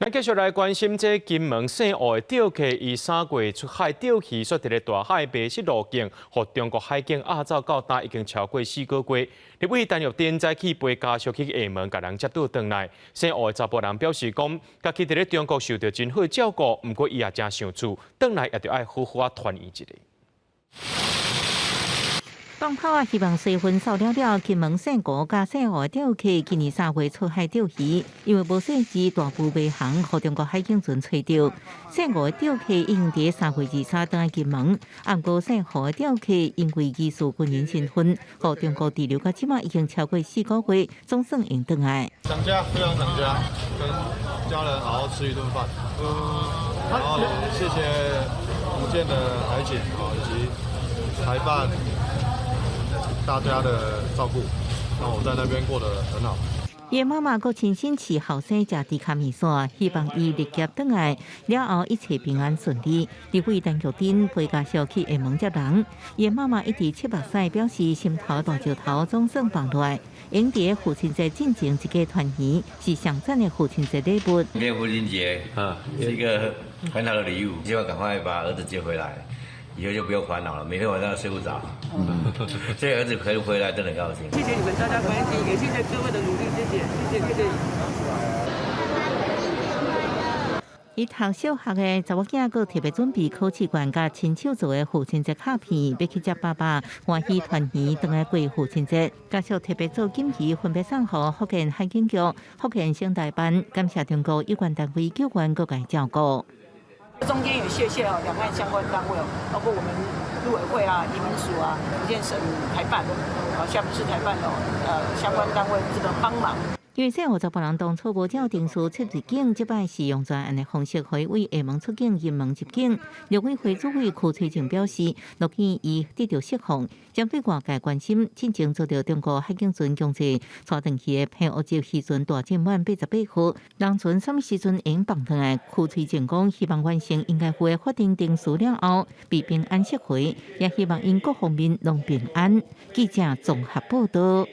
咱繼續來關心這金門姓胡的釣客，伊3月出海釣魚，煞佇咧大海迷失路徑，予中國海警押走到今已經超過4個月。立委陳玉珍早起陪家屬去廈門，共人接轉轉來。姓胡的查埔人表示講，家己佇咧中國受著真好照顧，毋過伊也誠想厝，轉來也著愛好好仔團圓一下。放炮仔，希望隨分掃了了。金門姓吳佮姓胡釣客今年3月出海釣魚，因為無細緻大步迷航，予中國海警船揣著。姓吳釣客已經佇3月23轉來金門，毋過姓胡釣客因為疑似軍人身份，予中國滯留到這馬已經超過4個月，總算會轉來。想家，非常想家，跟家人好好吃一頓飯。然後謝謝福建的海警啊，以及台辦大家的照顧，讓我在那邊過得很好。伊媽媽閣親身飼後生食豬跤麵線，希望伊日劫轉來了後一切平安順利。立委陳玉珍陪家屬去廈門接人，伊媽媽一直拭目屎，表示心頭大石頭總算放落來。𪜶佇父親節進前一家團圓，是上讚的父親節禮物。今天父親節啊，是一個很好的禮物，希望趕快把兒子接回來。以後就不用煩惱了，每天晚上都睡不着。這兒子可以回來，真的很高興。謝謝你們大家關心，也謝謝各位的努力，謝謝，謝謝，謝謝。伊讀小學的查某囝閣特別準備考試卷，佮親手做的父親節卡片，欲去接爸爸，歡喜團圓，轉來過父親節。家屬特別做錦旗，分別送予福建海警局、福建省台辦，感謝中國有關單位救援各界照顧。中間也謝謝哦，兩岸相關單位哦，包括我們陸委會啊、移民署啊、福建省台辦、啊廈門市台辦哦，相關單位這個幫忙。因為姓胡查埔人當初無照程序撤入境，這擺是用專案的方式，予伊對廈門出境、金門入境。陸委會主委柯翠靜表示，樂見伊得著釋放，針對外界關心，進前遭著中國海警船強制帶轉去的澎湖籍漁船大進滿88號，人船啥物時陣會放轉來？柯翠靜講，希望完成應該負的法定程序了後，被平安釋回，也希望𪜶各方面攏平安。記者綜合報道。